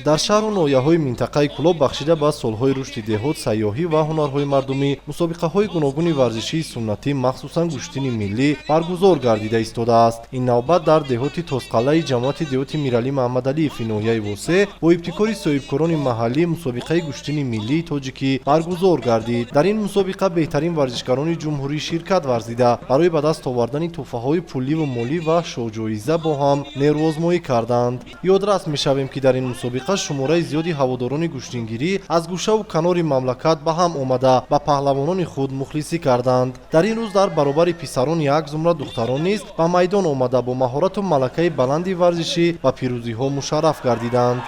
Дар шаҳру ноҳияҳои минтақаи Кӯлоб бахшида ба солҳои рушди деҳот, сайёҳӣ ва ҳунарҳои мардумӣ мусобиқаҳои гуногуни варзишии суннатӣ, махсусан гӯштини миллӣ баргузор гардида истодааст. Ин навбат дар деҳоти Тозқалъаи ҷамоати деҳоти Миралӣ Маҳмадалиеви ноҳияи Восе бо ибтикори соҳибкорони маҳаллӣ мусобиқаи гӯштини миллии тоҷикӣ баргузор гардид. Дар ин мусобиқа беҳтарин варзишгарони ҷумҳурӣ ширкат варзида, барои ба даст овардани тӯҳфаҳои пуливу молӣ ва шоҳҷоиза бо ҳам нерӯозмоӣ карданд. Ёдрас мешавем, ки дар ин мусобиқа шумораи зиёди ҳаводорони гӯштингирӣ аз гӯшаву канори мамлакат ба ҳам омада, ба паҳлавонони худ мухлисӣ карданд. Дар ин рӯз дар баробари писарон як зумра духтарон низ ба майдон омада, бо маҳорату малакаи баланди варзишӣ ба пирӯзиҳо мушарраф гардиданд.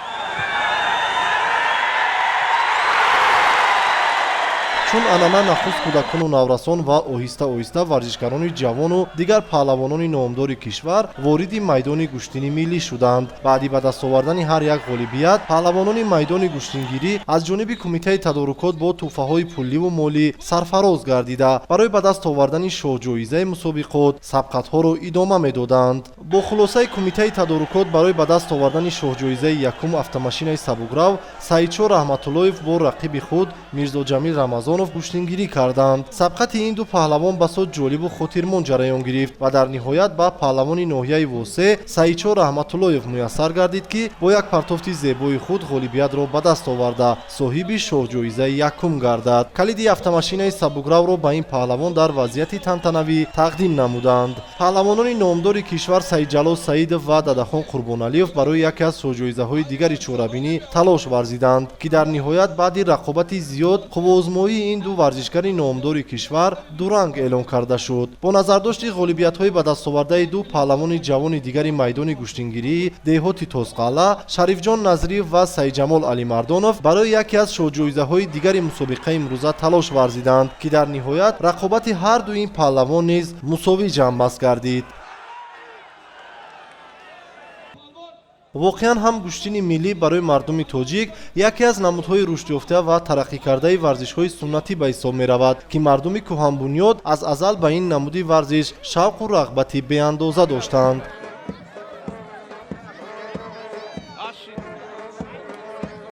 Чун анъана, нахуст кӯдакону наврасон ва оҳиста оҳиста варзишгарони ҷавону дигар паҳлавонони номдори кишвар вориди майдони гӯштини миллӣ шуданд. Баъди ба даст овардани ҳар як ғолибият паҳлавонони майдони гӯштингирӣ аз ҷониби кумитаи тадорукот бо тӯҳфаҳои пулливу молӣ сарфароз гардида, барои ба даст овардани шоҳҷоизаи мусобиқот сабқатҳоро идома медоданд. Бо хулосаи кумитаи тадорукот, барои ба даст овардани шоҳҷоизаи якум, автомашинаи сабукрав, Саидшо Раҳматуллоев бо рақиби худ Мирзоҷамил Рамазонов гӯштингирӣ карданд. Сабқати ин ду паҳлавон басо ҷолибу хотирмон ҷараён гирифт ва дар ниҳоят ба паҳлавони ноҳияи Восе Саидшо Раҳматуллоев муяссар гардид, ки бо як партофти зебои худ ғолибиятро ба даст оварда, соҳиби шоҳҷоизаи якум гардад. Калиди автомашинаи сабукравро ба ин паҳлавон дар вазъияти тантанавӣ тақдим намуданд. Паҳлавонони номдори кишвар Саидҷалол Саидов ва Дадахон Қурбоналиев барои яке аз шоҳҷоизаҳои дигари чорабинӣ талош варзиданд, ки дар ниҳоят баъди рақобати зиёд қувваозмоии ин ду варзишгари номдори кишвар дуранг эълон карда шуд. Бо назардошти ғолибиятҳои ба дастовардаи ду паҳлавони ҷавони дигари майдони гӯштингирии деҳоти Тозқалъа, Шарифҷон Назриев ва Саидҷамол Алимардонов, барои яке аз шоҳҷоизаҳои дигари мусобиқаи имрӯза талош варзиданд, ки дар ниҳоят рақобати ҳар ду ин паҳлавон низ мусовӣ ҷамъбаст гардид. Воқеан ҳам, гӯштини миллӣ барои мардуми тоҷик яке аз намудҳои рушдёфта ва тараққикардаи варзишҳои суннатӣ ба ҳисоб меравад, ки мардуми кӯҳанбунёд аз азал ба ин намуди варзиш шавқу рағбати беандоза доштанд.